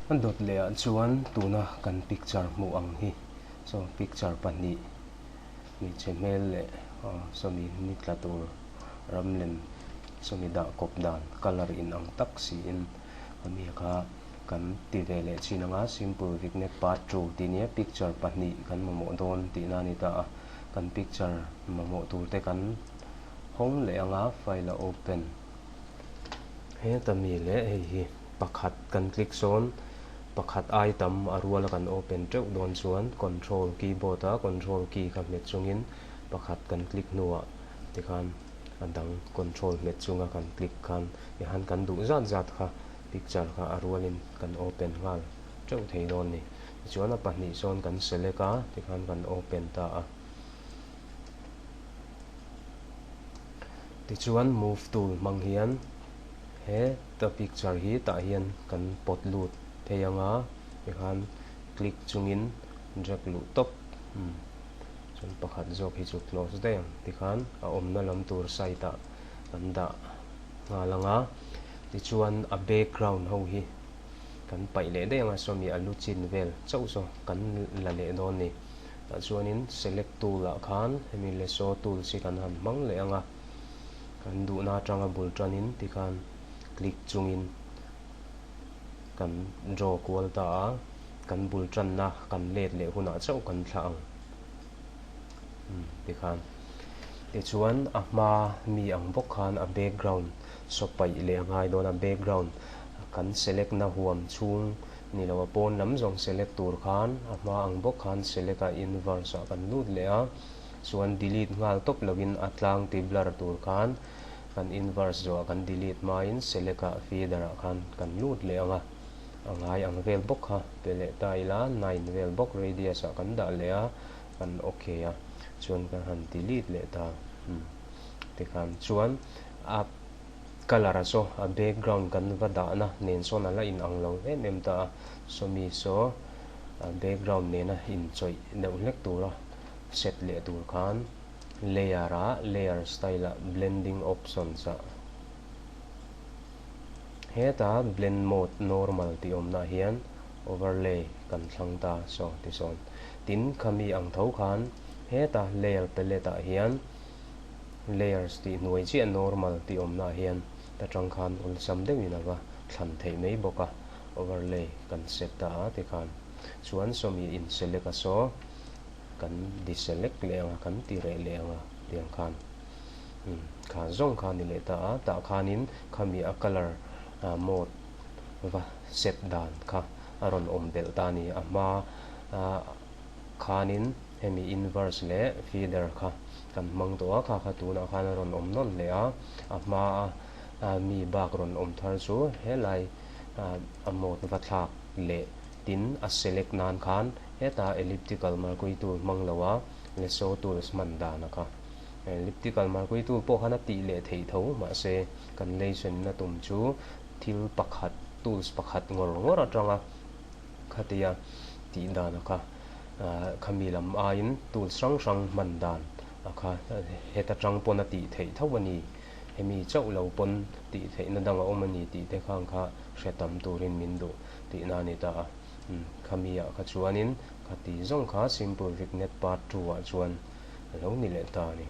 A dawt leh ah chuan tuna kan picture hmuh ang hi saw picture pahnih hmeichhe hmel leh aw sawmi ni tla tur ram lem sawmi dah kawp dan colour in ang tak siin a mi kha kan ti ve leh chin anga simple vignette part two tih nia picture pahnih kan mamawh dawn tihna a ni ta a kan picture mamawh tur te kan hawng leh anga file a open heta mi leh hei hi pakhat kan click sawn pakhat ai tam a ruala kan open teuh dawn chuan control keyboard a control key kha hmet chungin pakhat kan click hnuah tikhan a dang control hmet chunga kan click khan tihan kan duh zat zat kha picture kha a rualin kan open nghal teuh thei dawn a ni. Tichuan a pahnih sawn kan select a tikhan kan open ta a. Tichuan move tool hmang hian he ta picture hi tah hian kan pawt lut phei anga tikhan click chungin drag luh tawp umm chuan pakhat zawk hi chu close daih ang tikhan a awmna lam tur side ah kan dah nghal anga tichuan a background ho hi kan paih leh daih anga sawmi a lu chin vel chauh saw kan la leh dawn a ni. Tah chuanin select tool ah khan hemi lasso tools hi kan han hmang leh ang a, kan duhna atanga bul tanin tikhan click chungin kan draw kual ta a, kan bul tanna kan let leh hunah chauh kan thlah ang umm tikhan. Tichuan a hma mi ang bawk khan a background saw paih leh a ngai dawn a, background kan select na huam chhung Ni lo, a pawn lam zawng select tur khan a hma ang bawk khan select a inverse ah kan lut leh a, chuan delete nghal tawp lovin a tlang ti blur tur khan kan inverse zawh ah kan delete hmain select ah feather ah khan kan lut leh ang a, a ngai ang vel bawk kha pe leh ta ila nine vel bawk radius ah kan dah leh a, kan ok a, chuan kan han delete leh ta umm tikhan chuan a. Colour a saw a background kan va dahna nen sawn a la in ang lo em em ta a, sawmi saw a background nena inchawih deuh hlek tura set leh tur khan layer ah layer style ah blending options ah heta blend mode normal tih awmna ah hian overlay kan thlang ta saw tisawn tin khami ang tho khan heta layer palette ah hian Layers tih hnuai chiah normal tih awmna ah hian ta tang khan awlsam deuhin a va thlan theih mai bawk a, overlay kan set ta a tikhan chuan sawmi in select a saw kan deselect leh ang a kan ti reh leh ang a tiang khan umm kha zawng kha a ni leh ta a tah khanin khami a colour mode va set dan kha a rawn awm belh ta a ni a hma khanin hemi inverse leh feeder kha kan hmang tawh a, kha kha tunah khan a rawn awm nawn leh a, a hma a mi bak rawn awm thar chu helai a mode va thlak leh tin a select nan khan heta elliptical marquee tool hmang lo a lasso tools hman dan a kha elliptical marquee tool pawh khan a tih leh theih tho mahse kan leisenna tum chu thil pakhat tools pakhat ngawr ngawr atanga Khatia tih dan a kha khami lam aiin tools hrang hrang hman dan a kha heta tang pawn a tih theih tho a ni. Hemi chauh lo pawn tih theihna dang a awm a ni tih te khang kha hre tam turin min duh tihna a ni ta a. Khami ah kha chuanin khati zawng kha simple vignette part 2 ah chuan a lo ni leh ta a ni.